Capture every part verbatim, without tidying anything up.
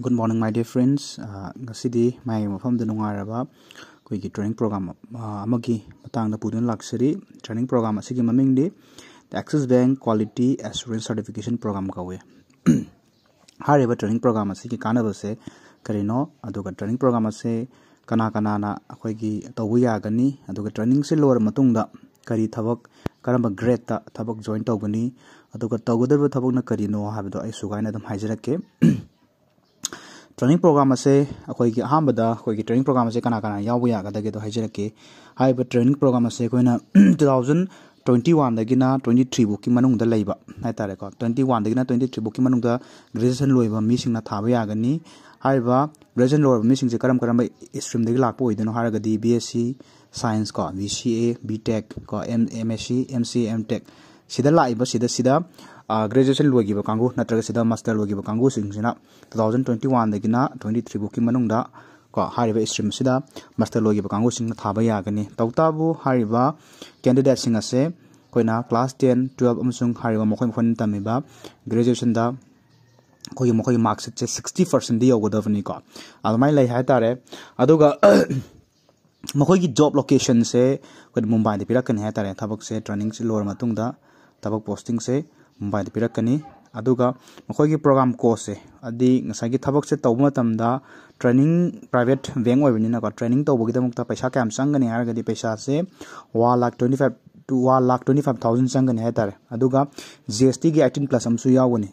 Good morning, my dear friends. ꯑ, ꯉꯁꯤꯗꯤ ꯃꯌꯥꯝꯒꯤ ꯃꯐꯝꯗ ꯅꯨꯡꯉꯥꯏꯔꯕ ꯑꯩꯈꯣꯏꯒꯤ training program, ꯑ, ꯑꯃꯒꯤ ꯃꯇꯥꯡꯗ ꯄꯨꯗꯨꯅ ꯂꯥꯛꯆꯔꯤ꯫ Training program ꯑꯁꯤꯒꯤ ꯃꯃꯤꯡꯗꯤ The Axis Bank Quality Assurance Certification Program ꯀꯧꯏ꯫ ꯍꯥꯏꯔꯤꯕ training program ꯑꯁꯤꯒꯤ ꯀꯥꯟꯅꯕꯁꯦ ꯀꯔꯤꯅꯣ, ꯑꯗꯨꯒ training program ꯑꯁꯦ ꯀꯅꯥ ꯀꯅꯥꯅ ꯑꯩꯈꯣꯏꯒꯤ ꯇꯧꯕ ꯌꯥꯒꯅꯤ, ꯑꯗꯨꯒ trainingꯁꯦ ꯂꯣꯏꯔ ꯃꯇꯨꯡꯗ ꯀꯔꯤ ꯊꯕꯛ, ꯀꯔꯝꯕ gradeꯇ ꯊꯕꯛ join ꯇꯧꯒꯅꯤ, ꯑꯗꯨꯒ ꯇꯧꯒꯗꯧꯔꯤꯕ ꯊꯕꯛꯅ ꯀꯔꯤꯅꯣ ꯍꯥꯏꯕꯗꯣ ꯑꯩ ꯁꯨꯒꯥꯏꯅ ꯑꯗꯨꯝ ꯍꯥꯏꯖꯔꯛꯀꯦ꯫ Training program ꯑꯁꯦ ꯑꯩꯈꯣꯏꯒꯤ ꯑꯍꯥꯟꯕꯗ ꯑꯩꯈꯣꯏꯒꯤ training program ꯑꯁꯦ ꯀꯅꯥ ꯀꯅꯥ ꯌꯥꯎꯕ ꯌꯥꯒꯗꯒꯦꯗꯣ ꯍꯥꯏꯖꯔꯛꯀꯦ꯫ ꯍꯥꯏꯔꯤꯕ training program ꯑꯁꯦ ꯑꯩꯈꯣꯏꯅ two thousand twenty one ꯗꯒꯤꯅ twenty three ꯐꯥꯎꯒꯤ ꯃꯅꯨꯡꯗ ꯂꯩꯕ ꯍꯥꯏꯇꯥꯔꯦꯀꯣ, twenty one ꯗꯒꯤꯅ twenty three ꯐꯥꯎꯒꯤ ꯃꯅꯨꯡꯗ graduation ꯂꯣꯏꯕ ꯃꯤꯁꯤꯡꯅ ꯊꯥꯕ ꯌꯥꯒꯅꯤ꯫ ꯍꯥꯏꯔꯤꯕ graduation ꯂꯣꯏꯔꯕ ꯃꯤꯁꯤꯡꯁꯦ ꯀꯔꯝ ꯀꯔꯝꯕ streamꯗꯒꯤ ꯂꯥꯛꯄ ꯑꯣꯏꯗꯣꯏꯅꯣ ꯍꯥꯏꯔꯒꯗꯤ B S C Science ꯀꯣ, B C A, B Tech ꯀꯣ, M-, M S C, M C A, M Tech, ꯁꯤꯗ ꯂꯥꯛꯏꯕ, ꯁꯤꯗ, ꯁꯤꯗ, ꯑ, graduation ꯂꯣꯏꯈꯤꯕ ꯀꯥꯡꯕꯨ ꯅꯠꯇ꯭ꯔꯒ ꯁꯤꯗ master ꯂꯣꯏꯈꯤꯕ ꯀꯥꯡꯕꯨꯁꯤꯡꯁꯤꯅ two thousand twenty one ꯗꯒꯤꯅ twenty three ꯐꯥꯎꯒꯤ ꯃꯅꯨꯡꯗ ꯀꯣ, ꯍꯥꯏꯔꯤꯕ stream ꯑꯁꯤꯗ master ꯂꯣꯏꯈꯤꯕ ꯀꯥꯡꯕꯨꯁꯤꯡꯅ ꯊꯥꯕ ꯌꯥꯒꯅꯤ꯫ ꯇꯧꯕꯇꯕꯨ ꯍꯥꯏꯔꯤꯕ candidateꯁꯤꯡ ꯑꯁꯦ ꯑꯩꯈꯣꯏꯅ class ten, twelve ꯑꯃꯁꯨꯡ ꯍꯥꯏꯔꯤꯕ ꯃꯈꯣꯏ ꯃꯈꯣꯏꯅ ꯇꯝꯃꯤꯕ graduationꯗ ꯑꯩꯈꯣꯏꯒꯤ ꯃꯈꯣꯏꯒꯤ mark sheetꯁꯦ sixty percentꯗꯤ ꯌꯧꯒꯗꯕꯅꯤꯀꯣ, ꯑꯗꯨꯃꯥꯏꯅ ꯂꯩ ꯍꯥꯏꯇꯥꯔꯦ꯫ ꯑꯗꯨꯒ ꯃꯈꯣꯏꯒꯤ job locationꯁꯦ ꯑꯩꯈꯣꯏꯅ ꯃꯨꯝꯕꯥꯏꯗ ꯄꯤꯔꯛꯀꯅꯤ ꯍꯥꯏꯇꯥꯔꯦ꯫ ꯊꯕꯛꯁꯦ trainingꯁꯦ ꯂꯣꯏꯔ ꯃꯇꯨꯡꯗ ꯊꯕꯛ postingꯁꯦ ꯃꯨꯝꯕꯥꯏꯗ ꯄꯤꯔꯛꯀꯅꯤ꯫ ꯑꯗꯨꯒ ꯃꯈꯣꯏꯒꯤ program courseꯁꯦ, ꯍꯥꯏꯗꯤ ꯉꯁꯥꯏꯒꯤ ꯊꯕꯛꯁꯦ ꯇꯧꯕ ꯃꯇꯝꯗ training, private bank ꯑꯣꯏꯕꯅꯤꯅꯀꯣ, training ꯇꯧꯕꯒꯤꯗꯃꯛꯇ ꯄꯩꯁꯥ ꯀꯌꯥꯝ ꯆꯪꯒꯅꯤ ꯍꯥꯏꯔꯒꯗꯤ ꯄꯩꯁꯥꯁꯦ one lakh twenty five to one lakh twenty five thousand ꯆꯪꯒꯅꯤ ꯍꯥꯏꯇꯥꯔꯦ꯫ ꯑꯗꯨꯒ G S Tꯒꯤ eighteen plus ꯑꯃꯁꯨ ꯌꯥꯎꯒꯅꯤ꯫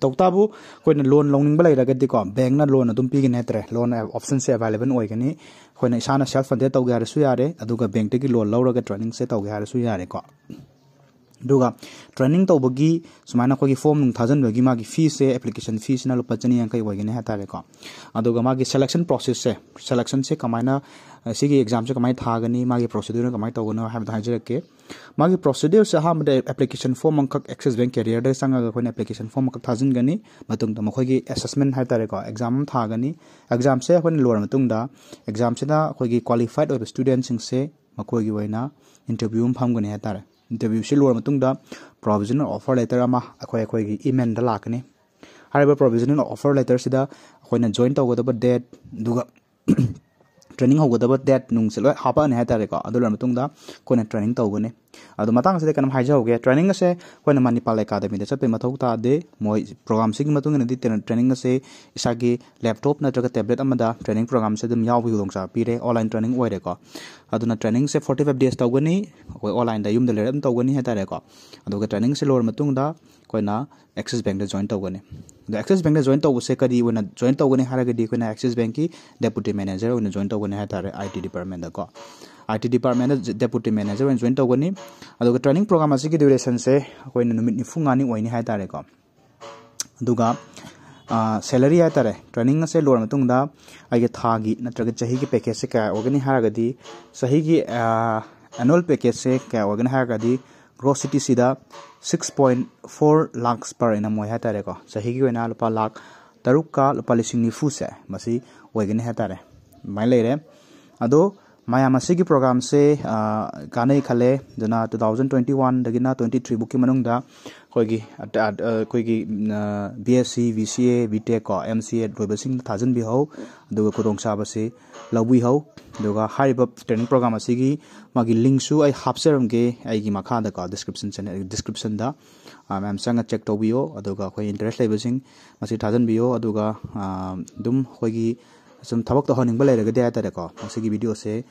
ꯇꯧꯕꯇꯕꯨ ꯑꯩꯈꯣꯏꯅ loan ꯂꯧꯅꯤꯡꯕ ꯂꯩꯔꯒꯗꯤꯀꯣ, bankꯅ loan ꯑꯗꯨꯝ ꯄꯤꯒꯅꯤ ꯍꯥꯏꯇꯥꯔꯦ꯫ Loan optionꯁꯦ available ꯑꯣꯏꯒꯅꯤ꯫ ꯑꯩꯈꯣꯏꯅ ꯏꯁꯥꯅ self funded ꯇꯧꯒꯦ ꯍꯥꯏꯔꯁꯨ ꯌꯥꯔꯦ, ꯑꯗꯨꯒ bankꯇꯒꯤ loan ꯂꯧꯔꯒ trainingꯁꯦ ꯇꯧꯒꯦ ꯍꯥꯏꯔꯁꯨ ꯌꯥꯔꯦꯀꯣ꯫ ꯑꯗꯨꯒ training ꯇꯧꯕꯒꯤ ꯁꯨꯃꯥꯏꯅ ꯑꯩꯈꯣꯏꯒꯤ form ꯅꯨꯡ ꯊꯥꯖꯤꯟꯕꯒꯤ ꯃꯥꯒꯤ feeꯁꯦ, application feeꯁꯤꯅ ꯂꯨꯄꯥ ꯆꯅꯤ ꯌꯥꯡꯈꯩ ꯑꯣꯏꯒꯅꯤ ꯍꯥꯏꯇꯥꯔꯦꯀꯣ꯫ ꯑꯗꯨꯒ ꯃꯥꯒꯤ selection processꯁꯦ, selectionꯁꯦ ꯀꯃꯥꯏꯅ, ꯁꯤꯒꯤ examꯁꯦ ꯀꯃꯥꯏꯅ ꯊꯥꯒꯅꯤ, ꯃꯥꯒꯤ procedureꯅ ꯀꯃꯥꯏꯅ ꯇꯧꯒꯅꯣ ꯍꯥꯏꯕꯗꯣ ꯍꯥꯏꯖꯔꯛꯀꯦ꯫ ꯃꯥꯒꯤ procedureꯁꯦ ꯑꯍꯥꯟꯕꯗ application form ꯑꯃꯈꯛ Axis Bank careerꯗ ꯆꯪꯉꯒ ꯑꯩꯈꯣꯏꯅ application form ꯑꯃꯈꯛ ꯊꯥꯖꯤꯟꯒꯅꯤ꯫ ꯃꯇꯨꯡꯗ ꯃꯈꯣꯏꯒꯤ assessment ꯍꯥꯏꯇꯥꯔꯦꯀꯣ, exam ꯑꯃ ꯊꯥꯒꯅꯤ꯫ Examꯁꯦ ꯑꯩꯈꯣꯏꯅ ꯂꯣꯏꯔ ꯃꯇꯨꯡꯗ examꯁꯤꯗ ꯑꯩꯈꯣꯏꯒꯤ qualified ꯑꯣꯏꯕ studentꯁꯤꯡꯁꯦ ꯃꯈꯣꯏꯒꯤ ꯑꯣꯏꯅ interview ꯑꯃ ꯐꯝꯒꯅꯤ ꯍꯥꯏꯇꯥꯔꯦ꯫ Interviewꯁꯤ ꯂꯣꯏꯔ ꯃꯇꯨꯡꯗ provisional offer letter ꯑꯃ ꯑꯩꯈꯣꯏ, ꯑꯩꯈꯣꯏꯒꯤ emailꯗ ꯂꯥꯛꯀꯅꯤ꯫ ꯍꯥꯏꯔꯤꯕ provisional offer letterꯁꯤꯗ ꯑꯩꯈꯣꯏꯅ join ꯇꯧꯒꯗꯕ date, ꯑꯗꯨꯒ training ꯍꯧꯒꯗꯕ date ꯅꯨꯡꯁꯦ ꯂꯣꯏ ꯍꯥꯄꯛꯑꯅꯤ ꯍꯥꯏꯇꯥꯔꯦꯀꯣ꯫ ꯑꯗꯨ ꯂꯣꯏꯔ ꯃꯇꯨꯡꯗ ꯑꯩꯈꯣꯏꯅ training ꯇꯧꯒꯅꯤ꯫ ꯑꯗꯣ ꯃꯇꯥꯡ ꯑꯁꯤꯗ ꯀꯩꯅꯣꯝ ꯍꯥꯏꯖꯍꯧꯒꯦ, training ꯑꯁꯦ ꯑꯩꯈꯣꯏꯅ ꯃꯅꯤꯄꯥꯜ ꯑꯦꯀꯥꯗꯃꯤꯗ ꯆꯠꯄꯒꯤ ꯃꯊꯧ ꯇꯥꯗꯦ꯫ ꯃꯣꯏ programꯁꯤꯒꯤ ꯃꯇꯨꯡ ꯏꯟꯅꯗꯤ tra-, training ꯑꯁꯦ ꯏꯁꯥꯒꯤ laptop ꯅꯠꯇ꯭ꯔꯒ tablet ꯑꯃꯗ training programꯁꯦ ꯑꯗꯨꯝ ꯌꯥꯎꯕꯒꯤ ꯈꯨꯗꯣꯡꯆꯥꯕ ꯄꯤꯔꯦ, online training ꯑꯣꯏꯔꯦꯀꯣ꯫ ꯑꯗꯨꯅ trainingꯁꯦ forty five days ꯇꯧꯒꯅꯤ, ꯑꯩꯈꯣꯏ onlineꯗ ꯌꯨꯝꯗ ꯂꯩꯔ ꯑꯗꯨꯝ ꯇꯧꯒꯅꯤ ꯍꯥꯏꯇꯥꯔꯦꯀꯣ꯫ ꯑꯗꯨꯒ trainingꯁꯦ ꯂꯣꯏꯔ ꯃꯇꯨꯡꯗ ꯑꯩꯈꯣꯏꯅ Axis Bankꯇ join ꯇꯧꯒꯅꯤ꯫ ꯑꯗꯣ Axis Bankꯇ join ꯇꯧꯕꯁꯦ ꯀꯔꯤ ꯑꯣꯏꯅ join ꯇꯧꯒꯅꯤ ꯍꯥꯏꯔꯒꯗꯤ, ꯑꯩꯈꯣꯏꯅ Axis Bankꯀꯤ deputy manager ꯑꯣꯏꯅ join ꯇꯧꯒꯅꯤ ꯍꯥꯏꯇꯥꯔꯦ, I T departmentꯗꯀꯣ꯫ I T departmentꯇ deputy manager ꯑꯣꯏꯅ join ꯇꯧꯒꯅꯤ꯫ ꯑꯗꯨꯒ training program ꯑꯁꯤꯒꯤ durationꯁꯦ ꯑꯩꯈꯣꯏꯅ ꯅꯨꯃꯤꯠ ꯅꯤꯐꯨ ꯃꯉꯥꯅꯤ ꯑꯣꯏꯅꯤ ꯍꯥꯏꯇꯥꯔꯦꯀꯣ꯫ ꯑꯗꯨꯒ salary ꯍꯥꯏꯇꯥꯔꯦ, training ꯑꯁꯦ ꯂꯣꯏꯔ ꯃꯇꯨꯡꯗ ꯑꯩꯒꯤ ꯊꯥꯒꯤ ꯅꯠꯇ꯭ꯔꯒ ꯆꯍꯤꯒꯤ packageꯁꯦ ꯀꯌꯥ ꯑꯣꯏꯒꯅꯤ ꯍꯥꯏꯔꯒꯗꯤ, ꯆꯍꯤꯒꯤ annual packageꯁꯦ ꯀꯌꯥ ꯑꯣꯏꯒꯅꯤ ꯍꯥꯏꯔꯒꯗꯤ, gross C T Cꯗ six point four lakhs per annum ꯑꯣꯏ ꯍꯥꯏꯇꯥꯔꯦꯀꯣ꯫ ꯆꯍꯤꯒꯤ ꯑꯣꯏꯅ ꯂꯨꯄꯥ ꯂꯥꯈ ꯇꯔꯨꯛꯀ ꯂꯨꯄꯥ ꯂꯤꯁꯤꯡ ꯅꯤꯐꯨꯁꯦ ꯃꯁꯤ ꯑꯣꯏꯒꯅꯤ ꯍꯥꯏꯇꯥꯔꯦ꯫ ꯑꯗꯨꯃꯥꯏꯅ ꯂꯩꯔꯦ꯫ ꯑꯗꯣ ꯃꯌꯥꯝ ꯑꯁꯤꯒꯤ programꯁꯦ ꯀꯥꯟꯅꯩ ꯈꯜꯂꯦ꯫ ꯑꯗꯨꯅ two thousand twenty oneꯗꯒꯤꯅ twenty three ꯐꯥꯎꯒꯤ ꯃꯅꯨꯡꯗ ꯑꯩꯈꯣꯏꯒꯤ ꯑꯩꯈꯣꯏꯒꯤ B S C, B C A, B Tech ꯀꯣ, M C A ꯂꯣꯏꯕꯁꯤꯡꯗ ꯊꯥꯖꯤꯟꯕꯤꯍꯧ꯫ ꯑꯗꯨꯒ ꯈꯨꯗꯣꯡꯆꯥꯕꯁꯤ ꯂꯧꯕꯤꯍꯧ꯫ ꯑꯗꯨꯒ ꯍꯥꯏꯔꯤꯕ training program ꯑꯁꯤꯒꯤ ꯃꯥꯒꯤ linkꯁꯨ ꯑꯩ ꯍꯥꯞꯆꯔꯝꯒꯦ ꯑꯩꯒꯤ ꯃꯈꯥꯗꯀꯣ, description channel, descriptionꯗ꯫ ꯃꯌꯥꯝ ꯆꯪꯉ check ꯇꯧꯕꯤꯌꯣ꯫ ꯑꯗꯨꯒ ꯑꯩꯈꯣꯏ interest ꯂꯩꯕꯁꯤꯡ ꯃꯁꯤ ꯊꯥꯖꯤꯟꯕꯤꯌꯣ꯫ ꯑꯗꯨꯒ ꯑꯗꯨꯝ ꯑꯩꯈꯣꯏꯒꯤ ꯁꯨꯝ ꯊꯕꯛ ꯇꯧꯍꯟꯅꯤꯡꯕ ꯂꯩꯔꯒꯗꯤ ꯍꯥꯏꯇꯥꯔꯦꯀꯣ, ꯃꯁꯤꯒꯤ videoꯁꯦ